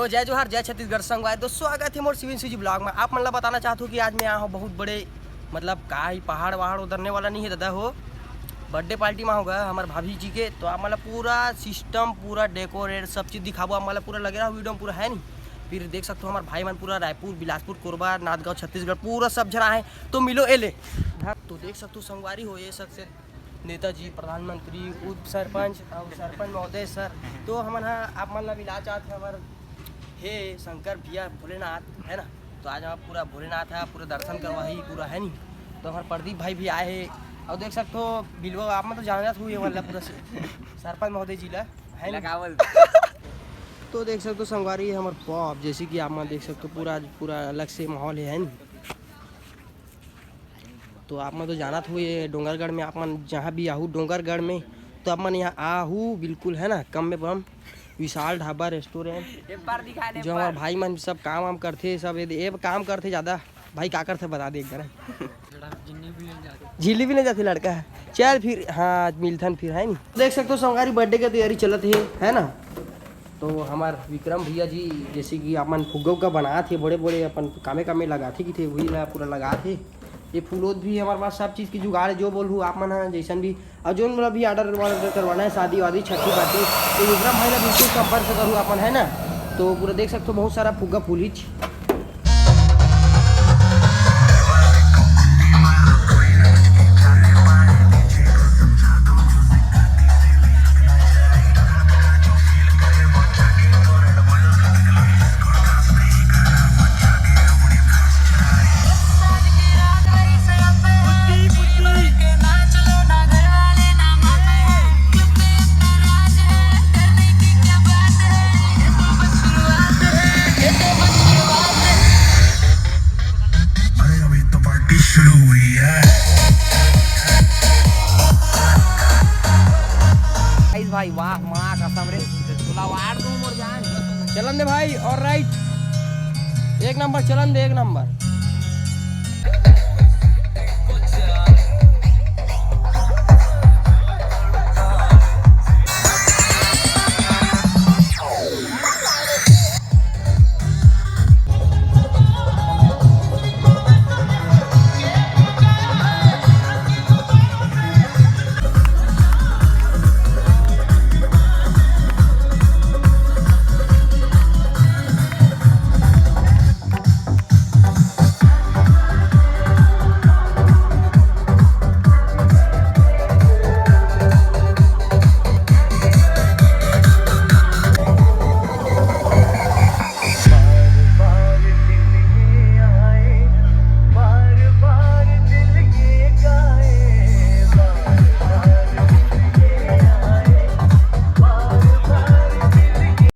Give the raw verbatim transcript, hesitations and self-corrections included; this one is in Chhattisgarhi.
तो जय जोहार, जय छत्तीसगढ़ संगवारी दोस्तों, स्वागत हे मोर सिविन सुजी ब्लॉग में। आप मन ला बताना चाहत हूँ कि आज मैं आए हूँ बहुत बड़े, मतलब का ही पहाड़ वहाड़ उतरने वाला नहीं है दादा हो, बर्थडे पार्टी में होगा हमारे भाभी जी के। तो आप मतलब पूरा सिस्टम, पूरा डेकोरेट, सब चीज़ दिखाबो आप मतलब पूरा लगे रहा वीडियो में पूरा है नहीं। फिर देख सकते हो हमारे भाई मन पूरा रायपुर, बिलासपुर, कोरबा, नांदगांव, छत्तीसगढ़ पूरा सब झन आए। तो मिलो एले। तो देख सकते हो संगवारी हो, ये सबसे नेताजी, प्रधानमंत्री, उप सरपंच और सरपंच महोदय सर। तो हमन ह आप मन ला मिला चाहत हे हमर हे शंकर भैया भोलेनाथ, है ना। तो आज हम पूरा भोलेनाथ है, पूरा दर्शन करवाही पूरा, है नी। तो हमारे प्रदीप भाई भी आए हैं और देख सकते हो बिलवा, आप मन तो जानत हो ये वाला पूरा से-, सरपंच महोदय जी ला, है नी? तो देख सकते हो संगवारी हमारे पॉप, जैसे कि आप मन देख सकते हो पूरा आज पूरा अलग से माहौल है, है नी। तो आप मन तो जानत हो ये डोंगरगढ़ में आप मन जहाँ भी आहू डोंगरगढ़ में, तो आप मन यहाँ आहू बिल्कुल, है ना, कम में कम विशाल ढाबा रेस्टोरेंट, जो हमारे भाई मन सब काम वाम करथे, सब ये, ये काम करथे ज़्यादा। भाई का करथे बता दे एक बार। झिल्ली भी ले जाथे लड़का। चल फिर, हाँ, मिलथन फिर, है नी। देख सकते हो संगवारी बर्थडे के तैयारी चलत हे, है ना। तो हमार विक्रम भैया जी जैसे कि अपन फुग्गा उग्गा बनात हे, बड़े बड़े अपन कामे कामे लगाथे कि थे, वही ला पूरा लगात हे। ये फूलोत भी हमारे पास सब चीज़ की जुगाड़ है, जो बोलहू आप मन ह जैसन भी, और जो मतलब भी ऑर्डर वार्डर करवाना है, शादी वादी, छठी पार्टी, तो विक्रम भाई ला बिल्कुल संपर्क करू अपन, है ना। तो पूरा देख सकते हो बहुत सारा फुग्गा फूलिच। अरे अभी तो पार्टी शुरू हुई है। गाइस भाई, वाह, माँ कसम रे, तोला वार दूं मोर जान। चलन दे भाई, ऑलराइट, एक नंबर, चलन दे, एक नंबर।